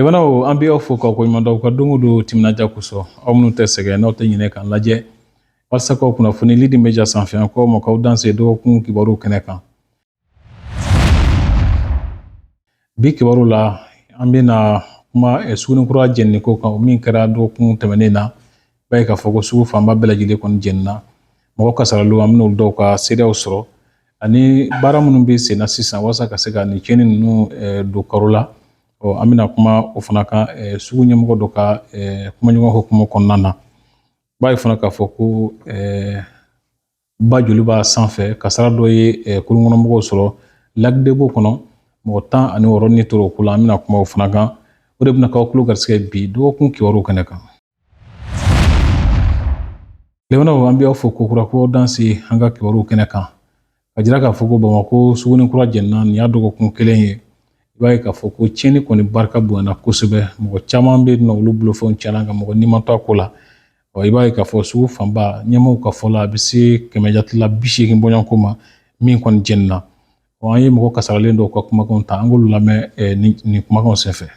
Limanaw, an bɛ aw fo k'aw koɲuman dɔn ka don o don timinandiya kosɔn. Aw minnu tɛ sɛgɛn, n'aw tɛ ɲinɛ k'an lajɛ walasa k'aw kunnafoni Lidi Media sanfɛ, an k'aw ma k'aw danse dɔgɔkun kibaru kɛnɛ kan. Bi kibaru la, an bɛna kuma Sugunikura jɛnini ko kan, o min kɛra dɔgɔkun tɛmɛnen na. I b'a ye k'a fɔ ko sugu fanba bɛɛ lajɛlen kɔni jɛnina, mɔgɔ kasaralenw, an bɛna olu dɔw ka seereyaw sɔrɔ, ani baara minnu bɛ sen na sisan walasa ka se ka nin tiɲɛni ninnu don karo la. Ɔ, an bɛna kuma o fana kan sugu ɲɛmɔgɔ dɔ ka kumaɲɔgɔn hukumu kɔnɔna na. I b'a ye fana k'a fɔ ko ba Joliba sanfɛ, kasara dɔ ye kulunkɔnɔmɔgɔw sɔrɔ Lac de Beau kɔnɔ, mɔgɔ 16 ni tora o ko la. An bɛna kuma o fana kan. O de bɛna k'aw tulo garisɛgɛ bi dɔgɔkun kibaru kɛnɛ kan. Limanaw, an bɛ aw fo kokura ko danse an ka kibaru kɛnɛ kan, ka jira k'a fɔ ko Bamakɔ Sugunikura jɛnina, nin y'a dɔgɔkun kelen ye. I b'a ye k'a fɔ ko tiɲɛni kɔni barika bonyana kosɛbɛ, mɔgɔ caman bɛ yen nɔ, olu bolofɛnw tiɲɛna, ka mɔgɔ ni ma to a ko la. Ɔ, i b'a ye k'a fɔ sugu fanba, ɲɛmaaw ka fɔ la, a bɛ se kɛmɛ jate la 80 bɔɲɔgɔnko ma min kɔni jɛnina. Ɔ, an ye mɔgɔ kasaralen dɔw ka kumakanw ta, an k'olu lamɛn nin kumakanw senfɛ.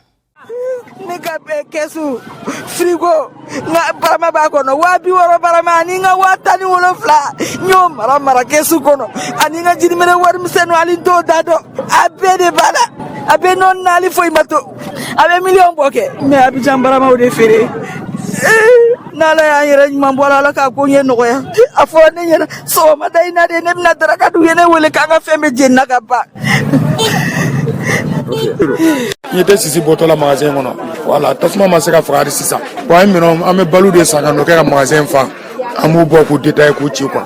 Ne ka kɛsu, frigo, n ka barama b'a kɔnɔ, 60 000 barama, ani n ka 17,000, n y'o mara mara kɛsu kɔnɔ, ani n ka jirimɛnɛ warimisɛnninw, hali n t'o da dɔn, a bɛɛ de b'a la, a bɛɛ nɔ naali, foyi ma to, a bɛ miliyɔn bɔ kɛ. N bɛ Abijan baramaw de feere. N'Ala y'an yɛrɛ ɲuman bɔ a la, Ala k'a ko ɲɛ nɔgɔya. A fɔra ne ɲɛna sɔgɔmada in na de, ne bɛna daraka dun, ye ne wele k'an ka fɛn bɛɛ jenina ka ban. N tɛ sisi bɔtɔ la magasin kɔnɔ, wala tasuma ma se ka faga hali sisan. Bon, an ye minɛnw, an bɛ balu de san ka n'o kɛ ka magasin fa, an b'u bɔ k'u détailler, k'u ci quoi.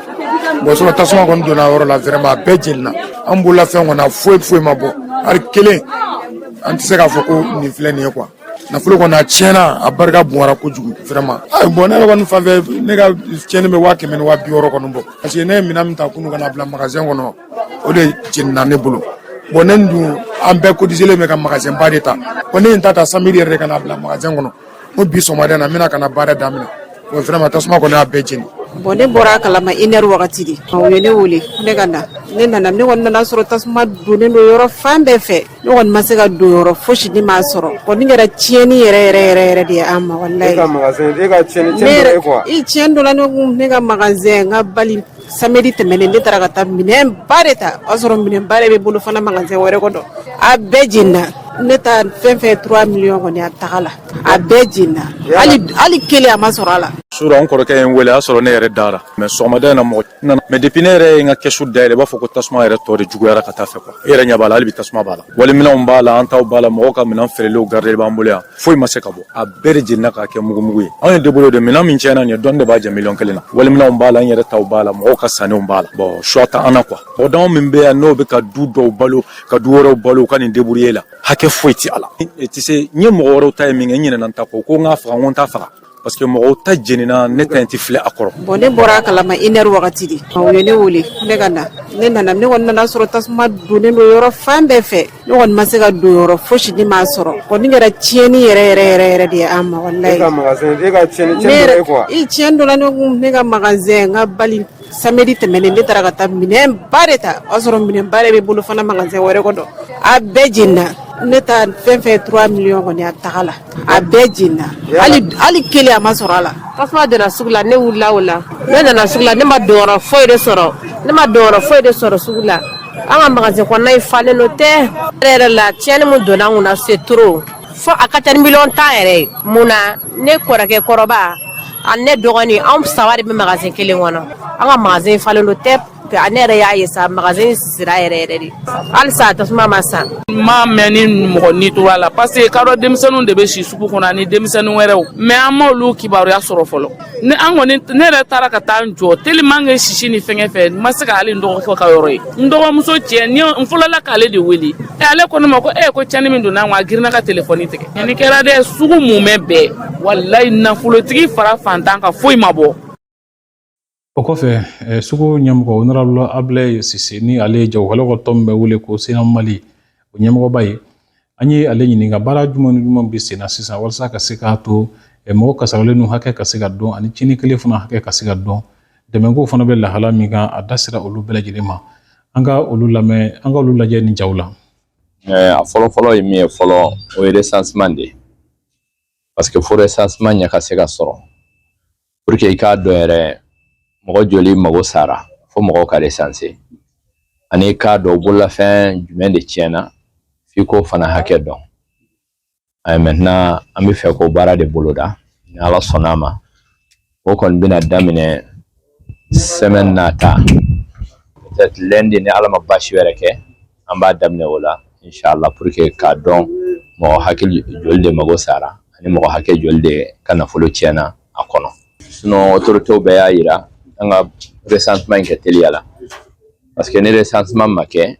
Bon, sinon tasuma kɔni donna yɔrɔ la, vraiment a bɛɛ jenina. An bolola fɛn kɔni, a foyi foyi ma bɔ, hali kelen. An tɛ se k'a fɔ ko nin filɛ nin ye quoi. Nafolo kɔni, a tiɲɛna, a barika bonyara kojugu vraiment. Ayi, bon, ne yɛrɛ kɔni fan fɛ, ne ka tiɲɛni bɛ 100 000 ni 60 000 kɔni bɔ, parce que ne ye minɛn min ta kunun ka na bila magasin kɔnɔ, o de jenina ne bolo. Bon, ne dun, an bɛɛ cotiselen bɛ ka magasin ba de ta. Bon, ne ye n ta ta samedi yɛrɛ de ka na bila magasin kɔnɔ, ko bi sɔgɔmada in na, n bɛna ka na baara daminɛ. Bon, vraiment, tasuma kɔni y'a bɛɛ jeni. Bon, ne bɔra a kalama 1 heure wagati de. U ye ne wele ne ka na. Ne nana, ne kɔni nana sɔrɔ tasuma donnen don yɔrɔ fan bɛɛ fɛ. Ne kɔni ma se ka don yɔrɔ fosi, ne m'a sɔrɔ. Kɔni kɛra tiɲɛni yɛrɛ yɛrɛ yɛrɛ yɛrɛ de ye an ma, walayi. E ka magasin, e ka tiɲɛni Ne tiɲɛni yɛrɛ donna e kɔ wa? I tiɲɛni donna ne kun. Ne ka magasin, n ka bali, samedi tɛmɛnen, ne taara ka taa minɛn ba de ta, o y'a sɔrɔ minɛn ba de bɛ bolo fana magasin wɛrɛ kɔnɔ, a bɛɛ jenina. Ne ta fɛn fɛn 3 millions kɔni, a taga la, a bɛɛ jenina, hali kelen a ma sɔrɔ a la. Sura, n kɔrɔkɛ ye n wele, a y'a sɔrɔ ne yɛrɛ dara, mais sɔgɔmada in na mɔgɔ nana. Mais depuis ne yɛrɛ ye n ka kɛsu dayɛlɛ, i b'a fɔ ko tasuma yɛrɛ tɔ de juguyara ka taa fɛ quoi. E yɛrɛ ɲɛ b'a la, hali bi tasuma b'a la, waliminɛnw b'a la, an taw b'a la, mɔgɔw ka minɛn feerelew garde b'an bolo yan, foyi ma se ka bɔ, a bɛɛ de jenina k'a kɛ mugumugu ye. Anw ye débrouillé de minɛn min tiɲɛna nin ye, dɔɔni de b'a jɛ miliyɔn 1 na. Waliminɛnw b'a la, n yɛrɛ taw b'a la, mɔgɔw ka sannenw b'a la. Bon, choix t'an na quoi. Mɔgɔ dama min bɛ yan, n'o bɛ ka du dɔw balo, ka du wɛrɛw balo, u ka nin débrouiller la, hakɛ foyi ti a la. E tɛ se, n ye mɔgɔ wɛrɛw ta ye min kɛ, n ɲinɛna n ta kɔ, ko n k'a faga, n ko n t'a faga, parce que mɔgɔw ta jenina, ne ta in tɛ filɛ a kɔrɔ. Bon, ne bɔra a kalama 1 heure wagati de. U ye ne wele ne ka na. Ne nana, ne kɔni nana sɔrɔ tasuma donnen don yɔrɔ fan bɛɛ fɛ. Ne kɔni ma se ka don yɔrɔ fosi, ne m'a sɔrɔ. Kɔni kɛra tiɲɛni yɛrɛ yɛrɛ yɛrɛ yɛrɛ de ye an ma, walayi. E ka magasin, e ka tiɲɛni Ne tiɲɛni donna yɛrɛ e kɔ wa? I tiɲɛni donna ne kun. Ne ka magasin, n ka bali, samedi tɛmɛnen, ne taara ka taa minɛn ba de ta, o y'a sɔrɔ minɛn ba de bɛ bolo fana magasin wɛrɛ kɔnɔ, a bɛɛ jenina. Ne ta fɛn fɛn 3 millions kɔni, a taga la, a bɛɛ jenina, hali kelen a ma sɔrɔ a la. Tasuma donna sugu la, ne wulila o la, ne nana sugu la, ne ma donyɔrɔ foyi de sɔrɔ, ne ma donyɔrɔ foyi de sɔrɔ sugu la. An ka magasin kɔnɔna in falen don tɛ yɛrɛ yɛrɛ la. Tiɲɛni min donna an kunna, c'est trop, fo a ka ca ni miliyɔn 10 yɛrɛ ye. Mun na? Ne kɔrɔkɛ kɔrɔba ani ne dɔgɔnin, anw saba de bɛ magasin kelen kɔnɔ. An ka magasin falen don tɛ, ne yɛrɛ y'a ye sa, magasin sira yɛrɛ yɛrɛ de, halisa tasuma ma san. N m'a mɛn ni mɔgɔ ni tora la, parce que kadɔ denmisɛnninw de bɛ si sugu kɔnɔ ani denmisɛnnin wɛrɛw, mais an ma olu kibaruya sɔrɔ fɔlɔ. Ne an kɔni, ne yɛrɛ taara ka taa n jɔ tellement que sisi ni fɛngɛ fɛ, n ma se ka hali n dɔgɔkɛ ka yɔrɔ ye. N dɔgɔmuso cɛ ni n fɔlɔla k'ale de wele, ɛ, ale ko ne ma ko e ko tiɲɛni min donna an kun, a girinna ka telefɔni tigɛ. Nin kɛra dɛ, sugu mumɛ bɛɛ, walayi, nafolotigi fara fantan kan, foyi ma bɔ. O kɔfɛ, sugu ɲɛmɔgɔ honorable Ablaye Sise, ni ale ye jagokɛlaw ka tɔn min bɛ wele ko Sena Mali, o ɲɛmɔgɔba ye, an ye ale ɲininka baara jumɛn ni jumɛn bɛ sen na sisan walasa ka se k'a to mɔgɔ kasaralen ninnu hakɛ ka se ka dɔn, ani tiɲɛni kelen fana hakɛ ka se ka dɔn, dɛmɛko fana bɛ lahala min kan. A da sera olu bɛɛ lajɛlen ma. An ka olu lamɛn, an ka olu lajɛ ni jaw la. A fɔlɔ fɔlɔ ye min ye fɔlɔ, o ye recensement de ye. Parce que fo recensement ɲɛ ka se ka sɔrɔ pour que i k'a dɔn yɛrɛ mɔgɔ joli mago sara, fo mɔgɔw ka recenser, ani i k'a dɔn bololafɛn jumɛn de tiɲɛna, f'i k'o fana hakɛ dɔn. Maintenant, an bɛ fɛ k'o baara de boloda ni Ala sɔnna a ma. O kɔni bɛna daminɛ semaine nata, peut-être lundi, ni Ala ma baasi wɛrɛ kɛ, an b'a daminɛ o la inshallah, pour que k'a dɔn mɔgɔ hakɛ joli de mago sara ani mɔgɔ hakɛ joli de ka nafolo tiɲɛna a kɔnɔ. Sinon, autorités bɛɛ y'a yira an ka recensement in kɛ teliya la, parce que ni recensement ma kɛ,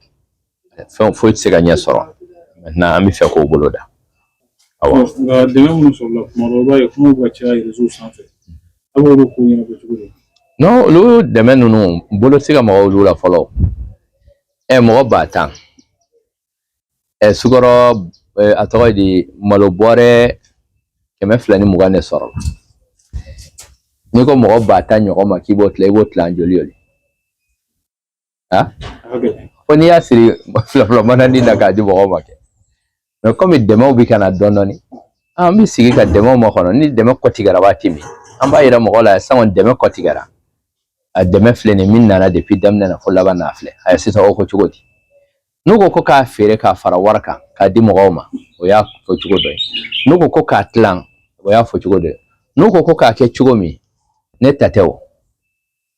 fɛn foyi tɛ se ka ɲɛ sɔrɔ. Maintenant, an bɛ fɛ k'o boloda. Awɔ. Nka dɛmɛ minnu sɔrɔla, kuma dɔ i b'a ye kumaw ka caya réseau sanfɛ, a b'olu ko ɲɛnabɔ cogo di? Non, olu dɛmɛ ninnu bolo tɛ se ka maga olu la fɔlɔ. Mɔgɔ 10 000, sukɔrɔ, a tɔgɔ ye di, malo bɔrɛ 220 de sɔrɔla. N'i ko mɔgɔ 10 000 ɲɔgɔn ma k'i b'o tila, i b'o tila joli joli? Ah, fo n'i y'a siri fila fila manani na k'a di mɔgɔw ma kɛ. Mais komi dɛmɛw bɛ ka na dɔɔnin dɔɔnin, an bɛ sigi ka dɛmɛw makɔnɔ. Ni dɛmɛ kɔtigɛra waati min, an b'a yira mɔgɔw la sisan kɔni dɛmɛ kɔtigɛra, a dɛmɛ filɛ nin min nana depuis daminɛ na fo laban n'a filɛ. A sisan o ko cogo di? N'u ko k'a feere k'a fara wari kan k'a di mɔgɔw ma, o y'a fɔ cogo dɔ ye. N'u ko k'a tilan, o y'a fɔ cogo dɔ ye. N'u ko k'a kɛ cogo min, ne ta tɛ. O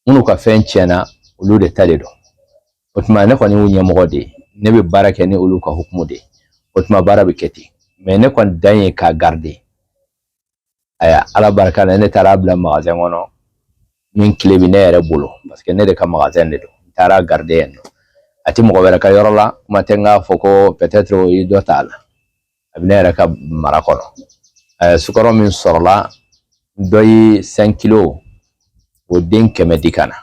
minnu ka fɛn tiɲɛna, olu de ta de don. O tuma ne kɔni y'u ɲɛmɔgɔ de ye, ne bɛ baara kɛ ni olu ka hukumu de ye. O tuma baara bɛ kɛ ten, mais ne kɔni dan ye k'a garder. Aya, Ala barika la, ne taara bila magasin kɔnɔ min tile bɛ ne yɛrɛ bolo, parce que ne de ka magasin de don. N taara garder yen nɔ, a tɛ mɔgɔ wɛrɛ ka yɔrɔ la. Kuma tɛ n k'a fɔ ko peut-être o ye dɔ t'a la, a bɛ ne yɛrɛ ka mara kɔnɔ. Sukaro min sɔrɔla, dɔ ye 5 kilos o den 100 di ka na,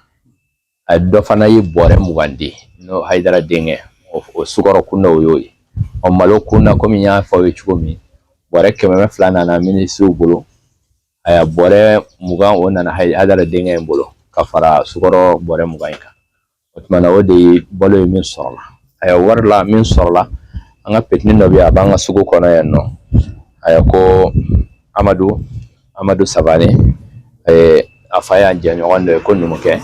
a dɔ fana ye bɔrɛ 20 di, n'o Hayidara denkɛ. O sukaro kunda, o y'o ye. Ɔ, malo kunda, komi n y'a fɔ aw ye cogo min, bɔrɛ 200 nana minisiriw bolo. Aya, bɔrɛ 20, o nana Hayidara denkɛ in bolo ka fara sukaro bɔrɛ 20 in kan. O tuma na, o de ye balo ye min sɔrɔla. Aya, wari la min sɔrɔla, an ka petini dɔ bɛ yen, a b'an ka sugu kɔnɔ yan nɔ. Aya, ko Amadu Sabane, a fa y'an jɛɲɔgɔn dɔ ye ko numukɛ.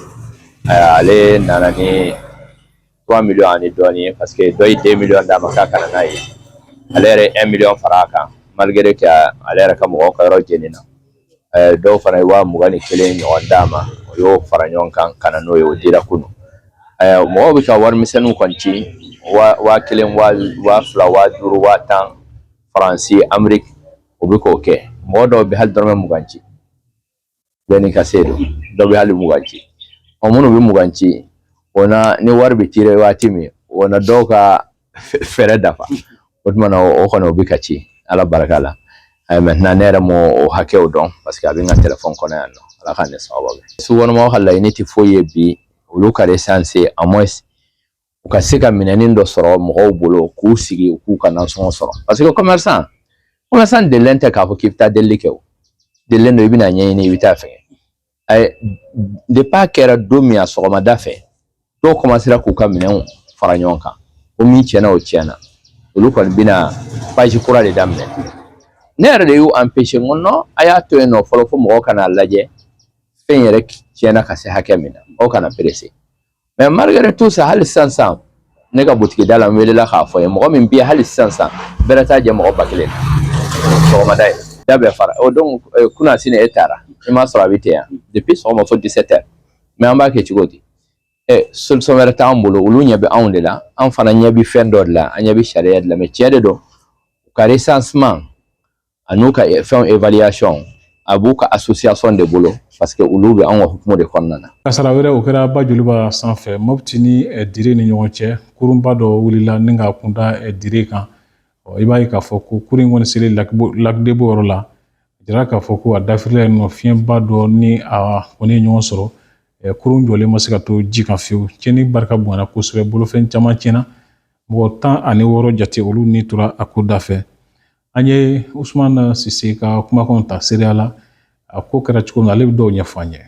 Aya, ale nana ni 3 millions ani dɔɔnin ye, parce que dɔ ye 2 millions d'a ma k'a ka na n'a ye. Ale yɛrɛ ye 1 million fara a kan, malgré que ale yɛrɛ ka mɔgɔw ka yɔrɔ jenina. Dɔw fana ye 21 000 ɲɔgɔn d'a ma, o y'o fara ɲɔgɔn kan ka na n'o ye, o dira kunun. Mɔgɔw bɛ ka warimisɛnninw kɔni ci, 1000, 2000, 5000, 10 000, Faransi, Amérique, o bɛ k'o kɛ. Mɔgɔ dɔw bɛ hali dɔrɔmɛ 20 ci, bɛɛ n'i ka se don. Dɔ bɛ hali 20 ci. Ɔ, minnu bɛ 20 ci, o na ni wari bɛ tirer waati min, o na dɔw ka fɛɛrɛ dafa. O tuma na, o kɔni, o bɛ ka ci, Ala barika la. Maintenant, ne yɛrɛ m'o o hakɛw dɔn, parce que a bɛ n ka téléphone kɔnɔ yan nɔ. Ala ka ne sababu bɛn. Sugukɔnɔmɔgɔw ka laɲini tɛ foyi ye bi, olu ka recenser, au moins u ka se ka minɛnin dɔ sɔrɔ mɔgɔw bolo k'u sigi, u k'u ka nasɔngɔ sɔrɔ, parce que commerçant delilen tɛ k'a fɔ k'i bɛ taa delili kɛ. O delilen don, i bɛna ɲɛɲini, i bɛ taa fɛngɛ. Depuis a kɛra don min, a sɔgɔmada fɛ, dɔw commencera k'u ka minɛnw fara ɲɔgɔn kan. Ko min tiɲɛna, o tiɲɛna, olu kɔni bɛna page kura de daminɛ. Ne yɛrɛ de y'u empêcher, n ko non, a y'a to yen nɔ fɔlɔ, fo mɔgɔw ka n'a lajɛ fɛn yɛrɛ tiɲɛna ka se hakɛ min na, aw kana presser. Mais malgré tout ça, hali sisan sisan, ne ka butigi da la, n welela k'a fɔ n ye, mɔgɔ min bɛ yen hali sisan sisan, bɛrɛ t'a jɛ mɔgɔ 1000 na sɔgɔmada ye, da bɛɛ fara o. Donc kunna sini e taara, i m'a sɔrɔ a bɛ ten yan depuis sɔgɔma fo 17 heures. Mais an b'a kɛ cogo di? Solution wɛrɛ t'an bolo. Olu ɲɛ bɛ anw de la, an fana ɲɛ bɛ fɛn dɔ de la, an ɲɛ bɛ sariya de la. Mais tiɲɛ de don, u ka recensement an'u ka fɛnw évaluation, a b'u ka association de bolo, parce que olu bɛ anw ka hukumu de kɔnɔna na. Kasara wɛrɛ, o kɛra Bajoliba sanfɛ, Mopti ni Dire ni ɲɔgɔn cɛ. Kurunba dɔ wulila ni k'a kunda Dire kan. I b'a ye k'a fɔ ko kurun in kɔni selen lac Debo yɔrɔ la, a jira k'a fɔ ko a dafirila yen nɔ, fiɲɛba dɔ ni a kɔni ye ɲɔgɔn sɔrɔ, kurun jɔlen ma se ka to ji kan fiyewu. Tiɲɛni barika bonyana kosɛbɛ, bolofɛn caman tiɲɛna, mɔgɔ 16 jate, olu ni tora a ko da fɛ. An ye Usumani Sise ka kumakanw ta seereya la, a ko kɛra cogo min na, ale bɛ dɔw ɲɛfɔ an ye.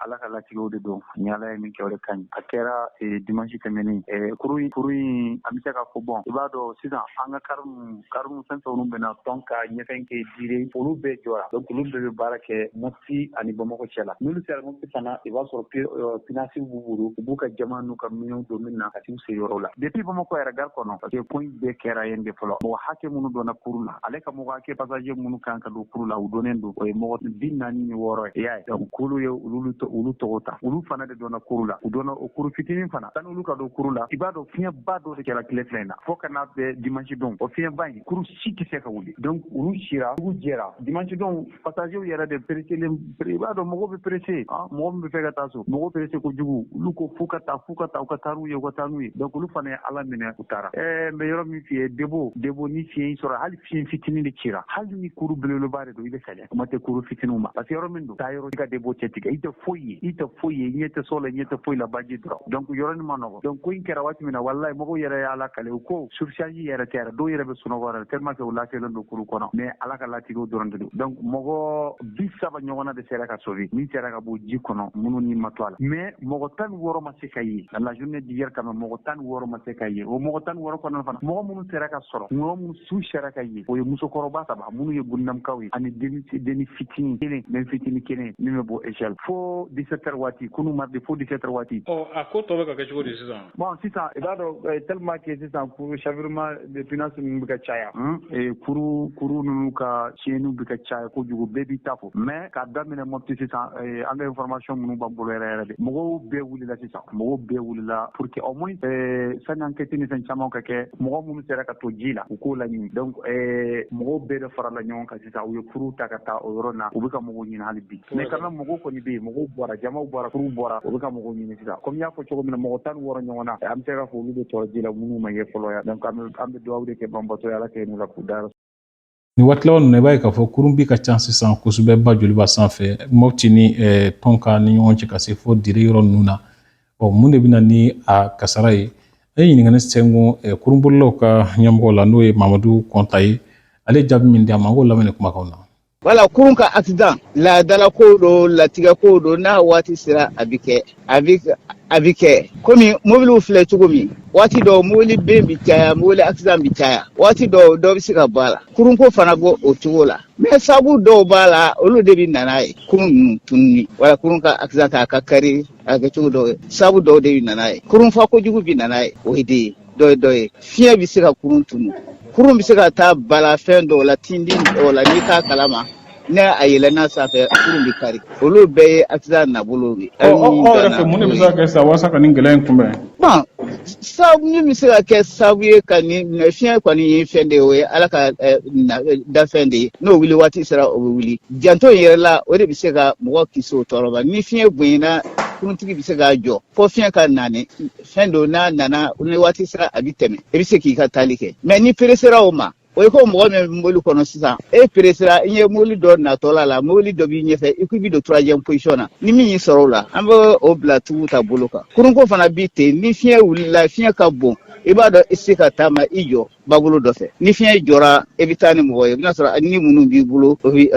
Ala ka latigɛw de don. Ni Ala ye min kɛ, o de ka ɲi. A kɛra dimanche tɛmɛnen. Kurun in, an bɛ se ka fɔ, bon, i b'a dɔn sisan, an ka car ninnu, car ninnu fɛn fɛn minnu bɛna tɔn ka ɲɛfɛn kɛ dire, olu bɛɛ jɔra. Donc olu bɛɛ bɛ baara kɛ Mopti ani Bamakɔ cɛ la. N'olu sera Mopti fana, i b'a sɔrɔ pinasiw b'u bolo, u b'u ka jama n'u ka minɛnw don min na ka t'u se yɔrɔ la. Depuis Bamakɔ yɛrɛ gare kɔnɔ, parce que ko in bɛɛ kɛra yen de fɔlɔ. Mɔgɔ hakɛ minnu donna kurun na, ale ka mɔgɔ hakɛ, passager minnu kan ka don kurun la, u donnen don, o ye mɔgɔ 46 ye. I y'a ye, donc k'olu ye olu tɔgɔ ta, olu fana de donna kurun la. U donna o kurun fitinin fana. Sani olu ka don kurun la, i b'a dɔn, fiɲɛba dɔ de kɛra tile 2 in na fo ka n'a bɛn dimanche don. O fiɲɛba in, kurun si tɛ se ka wuli. Donc olu sira, dugu jɛra dimanche don. Passagers yɛrɛ de pressélen. I b'a dɔn, mɔgɔw bɛ pressé, mɔgɔ min bɛ fɛ ka taa so, mɔgɔw pressé kojugu. Olu ko f'u ka taa, f'u ka taa, u ka taa n'u ye, u ka taa n'u ye. Donc olu fana ye Ala minɛ, u taara. N bɛ yɔrɔ min f'i ye, debo debo, ni fiɲɛ y'i sɔrɔ, hali fiɲɛ fitinin de cira, hali ni kuru belebeleba de don, i bɛ sɛgɛn. Kuma tɛ kuru fitininw ma, parce que yɔrɔ min don, taa yɔrɔ i ka debo cɛ tigɛ, i tɛ foyi ye, i tɛ foyi ye, i ɲɛ tɛ so la, i ɲɛ tɛ foyi la, baji dɔrɔn. Donc yɔrɔnin ma nɔgɔ. Donc ko in kɛra waati min na, walayi, mɔgɔw yɛrɛ y'Ala kale, u ko surcharge yɛrɛ tɛ yɛrɛ. Dɔw yɛrɛ bɛ sunɔgɔ yɛrɛ tellement que u lafiyalen don kuru kɔnɔ. Mais Ala ka latigɛw dɔrɔn de don. Donc mɔgɔ 30 ɲɔgɔnna de sera ka sauver, min sera ka bɔ ji kɔnɔ, minnu ni ma to a la. Mais mɔgɔ 16 ma se ka ye la journée d'hier quand même. Mɔgɔ 16 ma se ka ye. O mɔgɔ 16 kɔnɔna fana, mɔgɔ minnu sera ka sɔrɔ, mɔgɔ minnu su sera ka ye, o ye musokɔrɔba saba minnu ye Gundamkaw ye, ani denni fitinin kelen, den fitinin kelen min bɛ bɔ échelle fo 17 heures waati, kunu mardi fo 17 heures waati. Ɔ, a ko tɔ bɛ ka kɛ cogo di sisan? Bon, sisan, i b'a dɔn, tellement que sisan kuru chavirement de pinasses ninnu bɛ ka caya, kuru ninnu ka tiɲɛniw bɛ ka caya kojugu, bɛɛ b'i ta fɔ. Mais k'a daminɛ Mopti sisan, an ka information minnu b'an bolo yɛrɛ yɛrɛ de, mɔgɔw bɛɛ wulila sisan, mɔgɔw bɛɛ wulila pour que au moins, sani enquête ni fɛn caman ka kɛ, mɔgɔ minnu sera ka to ji la, u k'o laɲini. Donc mɔgɔw bɛɛ de farala ɲɔgɔn kan sisan, u ye kuru ta ka taa o yɔrɔ na, u bɛ ka mɔgɔw ɲini hali bi. Mais quand même, mɔgɔw kɔni bɛ yen, mɔgɔw bɔra, jamaw bɔra, kuru bɔra, u bɛ ka mɔgɔw ɲini sisan. Comme n y'a fɔ cogo min na, mɔgɔ 16 ɲɔgɔn na, an bɛ se k'a fɔ olu bɛ tɔɔrɔ ji la, minnu ma ye fɔlɔ ya. Donc an bɛ dugawu de kɛ banbaatɔ ye, Ala ka hinɛ u la k'u da. Nin waati laban ninnu, i b'a ye k'a fɔ kurun bi ka ca sisan kosɛbɛ ba Joliba sanfɛ, Mopti ni Tɔnka ni ɲɔgɔn cɛ, ka se fo Dire yɔrɔ ninnu na. Ɔ, mun de bɛ na ni a kasara ye? An ye ɲininkali sɛngun kurunbolilaw ka ɲɛmɔgɔ la, n'o ye Mamadu Kɔnta ye. Ale ye jaabi min di a ma, an k'o lamɛn ni kumakanw na. Wala kurun ka accident, laadala ko don, latigɛ ko don. N'a waati sera, a bɛ kɛ, a bɛ kɛ. Komi mobiliw filɛ cogo min, waati dɔw mobili ben bɛ caya, mobili accident bɛ caya, waati dɔw dɔ bɛ se ka bɔ a la. Kurunko fana b'o o cogo la. Mais sababu dɔw b'a la, olu de bɛ na n'a ye, kurun ninnu tununi wala kurun ka accident k'a ka kari, a kɛ cogo dɔw ye, sababu dɔw de bɛ na n'a ye. Kurun fa kojugu bɛ na n'a ye, o ye de ye dɔ ye dɔ ye. Fiɲɛ bɛ se ka kurun tunu, kurun bɛ se ka taa bala fɛn dɔw la, tindi dɔw la, n'i t'a kalama, ne a yɛlɛnna sanfɛ, kurun bɛ kari. Olu bɛɛ ye accident nabolo ye. Ɔ, aw yɛrɛ fɛ, mun de bɛ se ka kɛ sisan walasa ka nin gɛlɛya in kunbɛn? Bon, sababu min bɛ se ka kɛ sababu ye ka nin, fiɲɛ kɔni ye fɛn de ye, o ye Ala ka dafɛn de ye. N'o wuli waati sera, o bɛ wuli. Janto in yɛrɛ la, o de bɛ se ka mɔgɔ kisi o tɔɔrɔ ma. Ni fiɲɛ bonyana, kuruntigi bɛ se k'a jɔ fo fiɲɛ ka na. Ni fɛn don, n'a nana, ni waati sera, a bɛ tɛmɛ, i bɛ se k'i ka taali kɛ. Mais ni peresera o ma, o ye ko mɔgɔ min bɛ mobili kɔnɔ sisan, e peresera, i ye mobili dɔ natɔla la, mobili dɔ b'i ɲɛfɛ, i ko i bɛ don troisième position na, ni min y'i sɔrɔ o la, an bɛ o bila tigiw ta bolo kan. Kurunko fana bi ten. Ni fiɲɛ wulila, fiɲɛ ka bon, i b'a dɔn i tɛ se ka taama, i jɔ babolo dɔ fɛ. Ni fiɲɛ jɔra, e bɛ taa ni mɔgɔ ye, i bɛna sɔrɔ ni minnu b'i bolo, o bɛ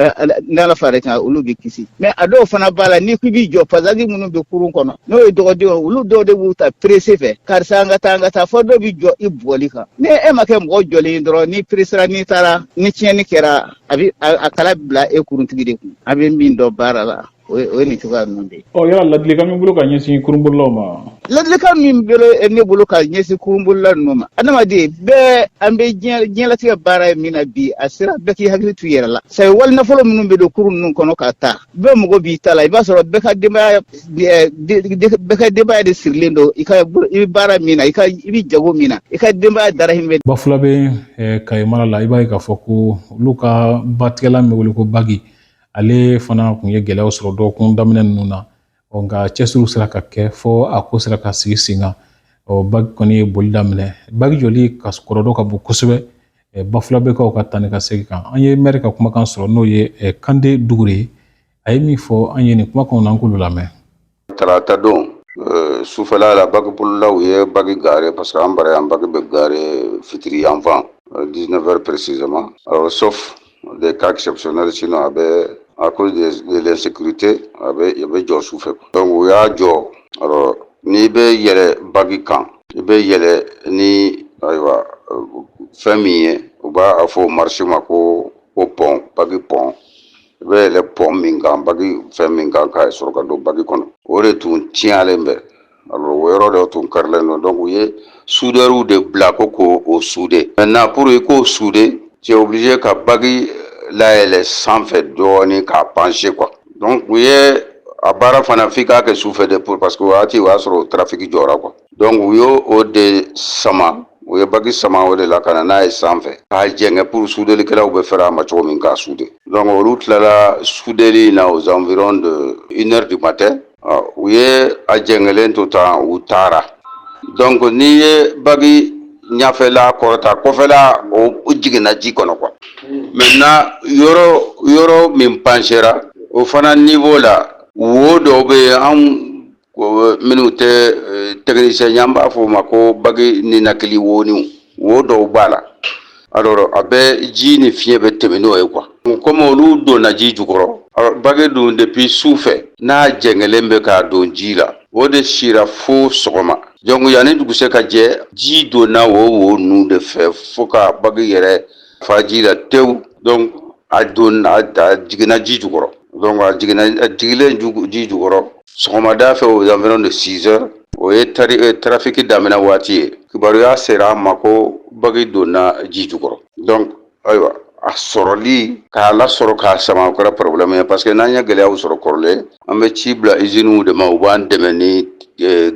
n'Ala fara kan, olu bɛ kisi. Mais a dɔw fana b'a la, n'i ko i b'i jɔ, passager minnu bɛ kurun kɔnɔ, n'o ye dɔgɔdenw ye, olu dɔw de b'u ta pressé fɛ, karisa, an ka taa, an ka taa, fɔ dɔw bɛ jɔ i bugɔli kan. Ni e ma kɛ mɔgɔ jɔlen ye dɔrɔn, ni peresera, n'i taara, ni tiɲɛni kɛra, a bɛ a kala bila e kuruntigi de kun. A bɛ min dɔn baara la, o ye nin cogoya ninnu de ye. Ɔ, yala ladilikan min bolo ka ɲɛsin kurunbolilaw ma? Ladilikan min bɛ ne bolo ka ɲɛsin kurunbolila ninnu ma, adamaden bɛɛ, an bɛ diɲɛ diɲɛlatigɛ baara ye min na bi, a sera bɛɛ k'i hakili to i yɛrɛ la. Sabu wali nafolo minnu bɛ don kurun ninnu kɔnɔ ka taa, bɛɛ mago b'i ta la. I b'a sɔrɔ bɛɛ ka denbaya de sirilen don i ka i bɛ baara min na, i bɛ jago min na, i ka denbaya dahirimɛ. Bafulabe Kayi mara la, i b'a ye k'a fɔ ko olu ka batigɛla min bɛ wele ko bagi, ale fana tun ye gɛlɛyaw sɔrɔ dɔgɔkun daminɛ ninnu na. Ɔ, nka cɛsiriw sera ka kɛ fɔ a ko sera ka sigi sen kan. Ɔ, bagi kɔni ye boli daminɛ. Bagi jɔli ka kɔrɔdɔ ka bon kosɛbɛ Bafulabekaw ka taa ni ka segin kan. An ye maire ka kumakan sɔrɔ, n'o ye Kande Dugure ye. A ye min fɔ an ye nin kumakanw na, an k'olu lamɛn. Tarata don sufɛla la, bagi bolilaw ye bagi garer, parce que an bara yan, bagi bɛ garer fitiri yan fan, 19 heures précisément. Alors, sauf des cas exceptionnels, sinon a bɛ À cause de l'insécurité, a bɛ jɔ su fɛ. Donc u y'a jɔ. Alors n'i bɛ yɛlɛ bague kan, i bɛ yɛlɛ ni, ayiwa, fɛn min ye, u b'a fɔ o marche ma ko pont, bague pont. I bɛ yɛlɛ pont min kan, bague fɛn min kan, ka sɔrɔ ka don bague kɔnɔ, o de tun tiɲalen bɛ. Alors o yɔrɔ dɔ tun karilen don. Donc u ye soudeurs de bila ko k'o o souder. Maintenant, pour i k'o souder, tu es obligé ka bague layɛlɛ sanfɛ dɔɔnin, k'a pencher quoi. Donc u ye a baara fana, f'i k'a kɛ sufɛ de pour, parce que o waati o y'a sɔrɔ trafic jɔra quoi. Donc u y'o o de sama, u ye bague sama o de la ka na n'a ye sanfɛ k'a jɛngɛ pour soudelikɛlaw bɛ fɛrɛ a ma cogo min k'a souder. Donc olu tilala soudeli in na aux environs de 1 heure du matin. U ye a jɛngɛlen to tan, u taara. Donc n'i ye bague ɲafɛla kɔrɔta, kɔfɛla o jiginna ji kɔnɔ quoi. Maintenant, yɔrɔ yɔrɔ min penchera, o fana niveau la, wo dɔw bɛ yen, anw minnu tɛ technicien ye, an b'a fɔ o ma ko bague ninakili woniw. Wo dɔw b'a la, alors a bɛ ji ni fiɲɛ bɛ tɛmɛ n'o ye quoi. Comme olu donna ji jukɔrɔ, alors bague dun, depuis su fɛ n'a jɛngɛlen bɛ k'a don ji la, o de sira fo sɔgɔma. Donc yanni dugusɛ ka jɛ, ji donna o wo ninnu de fɛ fo ka bague yɛrɛ fa ji la tewu. Donc a don a jiginna ji jukɔrɔ. Donc a jiginna, a jigilen ji jukɔrɔ sɔgɔmada fɛ, aux environs de 6 heures, o ye tari trafic daminɛ waati ye, kibaruya sera an ma ko bague donna ji jukɔrɔ. Donc ayiwa, a sɔrɔli k'a lasɔrɔ k'a sama, o kɛra problème ye, parce que n'an ye gɛlɛyaw sɔrɔ kɔrɔlen, an bɛ ci bila usines de ma, u b'an dɛmɛ ni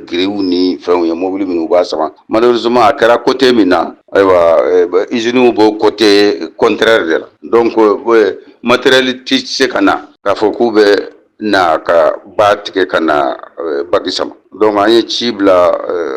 grues ni fɛnw ye, mobili minnu b'a sama. Malheureusement, a kɛra côté min na, ayiwa, usines b'o côté contraire de la. Donc matériel ti se ka na k'a fɔ k'u bɛ na ka ba tigɛ ka na bague sama. Donc an ye ci bila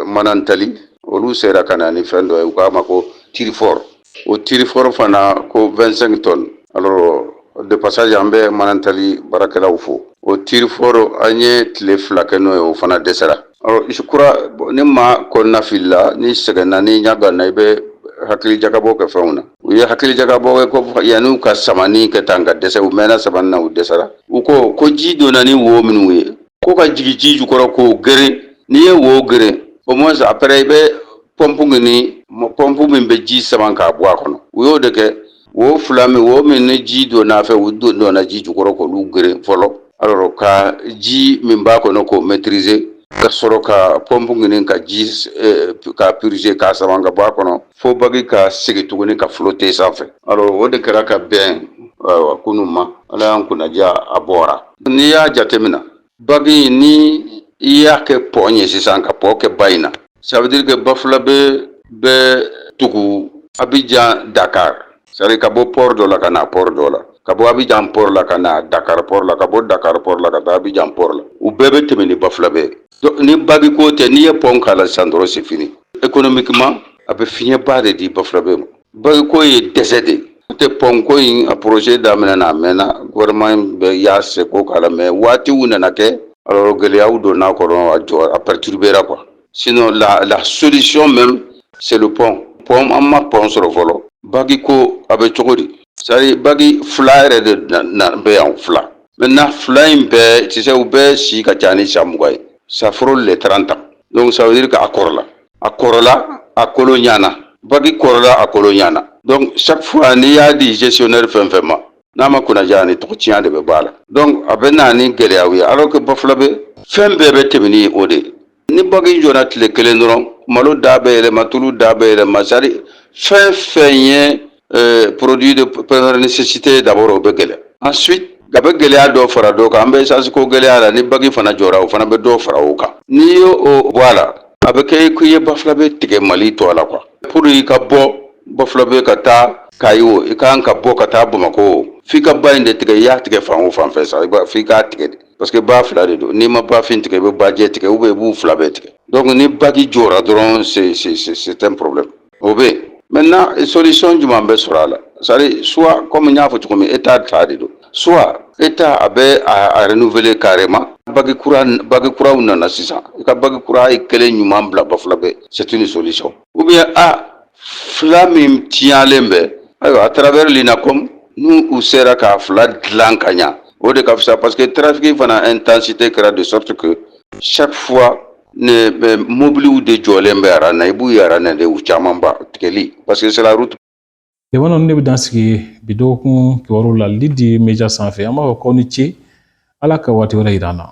Manantali, olu sera ka na ni fɛn dɔ ye, u k'a ma ko tirefort. O tirefort fana ko 25 tonnes. Alors de passage, an bɛ Manantali baarakɛlaw fo. O tirefort, an ye tile 2 kɛ n'o ye, o fana dɛsɛra. Alors je crois, ni maa kɔnɔna filila, ni sɛgɛnna, ni ɲɛ ganna, i bɛ hakili jagabɔ kɛ fɛnw na. U ye hakili jagabɔ kɛ ko yan'u ka samani kɛ tan ka dɛsɛ, u mɛnna samani na, u dɛsɛra. U ko ko ji donna ni wo minnu ye, ko ka jigin ji jukɔrɔ k'o geren. N'i ye wo geren, au moins après i bɛ pɔnpu ɲini, pɔnpu min bɛ ji sama k'a bɔ a kɔnɔ. U y'o de kɛ. Wo fila min, wo min ni ji donna a fɛ, u donna ji jukɔrɔ k'olu geren fɔlɔ. Alors ka ji min b'a kɔnɔ k'o maîtriser, ka sɔrɔ ka pɔnpu ɲini ka ji ka purger, k'a sama ka bɔ a kɔnɔ, fo bague ka segin tuguni ka flotter sanfɛ. Alors o de kɛra ka bɛn, ayiwa, kunun ma. Ala y'an kunnaja, a bɔra. N'i y'a jateminɛ, bague in, ni i y'a kɛ pont ye sisan, ka pont kɛ ba in na, ça veut dire que Bafulabɛ bɛ tugu Abidjan Dakar, c'est à dire ka bɔ port dɔ la ka na port dɔ la, ka bɔ Abidjan port la ka na Dakar port la, ka bɔ Dakar port la ka taa Abidjan port la, u bɛɛ bɛ tɛmɛ ni Bafulabɛ ye. Donc ni bague ko tɛ, n'i ye pont k'a la sisan dɔrɔn, c'est fini. Économiquement, a bɛ fiɲɛba de di Bafulabɛ ma. Bague ko ye dɛsɛ de ye. Tɛ pont ko in, a projet daminɛ na, a mɛnna, gouvernement bɛ y'a seko k'a la, mais waatiw nana kɛ, alors gɛlɛyaw donna a kɔnɔ, a jɔ, a perturbera quoi. Sinon la solution même, c'est le pont. Pont, an ma pont sɔrɔ fɔlɔ. Bague ko a bɛ cogo di? C'est à dire bague fila yɛrɛ de na bɛ yan, fila. Maintenant, fila in bɛɛ, tu sais, u bɛɛ si ka ca ni san 20 ye, ça frôle les 30 ans. Donc ça veut dire que a kɔrɔla, a kɔrɔla, a kolo ɲana. Bague kɔrɔla, a kolo ɲana. Donc chaque fois n'i y'a di gestionnaire fɛn fɛn ma, n'a ma kunnaja, ni tɔgɔ tiɲɛ de bɛ bɔ a la. Donc a bɛ na ni gɛlɛyaw ye, alors que Bafulabɛ, fɛn bɛɛ bɛ tɛmɛ ni o de ye. Ni bague jɔra tile kelen dɔrɔn, malo da bɛ yɛlɛma, tulu da bɛ yɛlɛma, c'est à dire fɛn fɛn ye produit de première nécessité d'abord, o bɛ gɛlɛya. Ensuite, a bɛ gɛlɛya dɔ fara dɔ kan. An bɛ essence ko gɛlɛya la, ni bague fana jɔra, o fana bɛ dɔ fara o kan. N'i y'o o bɔ a la, a bɛ kɛ k'i ye Bafulabɛ tigɛ Mali tɔ la quoi. Pour i ka bɔ Bafulabɛ ka taa Kayi, o i kan ka bɔ ka taa Bamakɔ, f'i ka ba in de tigɛ. I y'a tigɛ fan o fan fɛ sa, f'i k'a tigɛ de, parce que ba fila de don. N'i ma bafin tigɛ, i bɛ bajɛ tigɛ, ou bien i b'u fila bɛɛ tigɛ. Donc ni bague jɔra dɔrɔn, c'est un problème. O bɛ yen. Maintenant, solution jumɛn bɛ sɔrɔ a la? C'est à dire soit, comme n y'a fɔ cogo min, état ta de don, soit état a bɛ a renouveler carrément, bague kura, bague kuraw nana sisan, i ka bague kura ye kelen ɲuman bila Bafulabɛ, c'est une solution. Ou bien a fila min tiɲalen bɛ, ayiwa, à travers l'INACOM, n'u u sera k'a fila dilan ka ɲa. O de ka fisa, parce que trafic fana intensité kɛra de sorte que chaque fois ne mobiliw de jɔlen bɛ rang na, i b'u ye rang na de, u caman ba tigɛli, parce que c'est la route. Jamana, ne bɛ dan sigi bi dɔgɔkun kibaru la Lidi Media sanfɛ. An b'a fɔ k'aw ni ce, Ala ka waati wɛrɛ yira an na.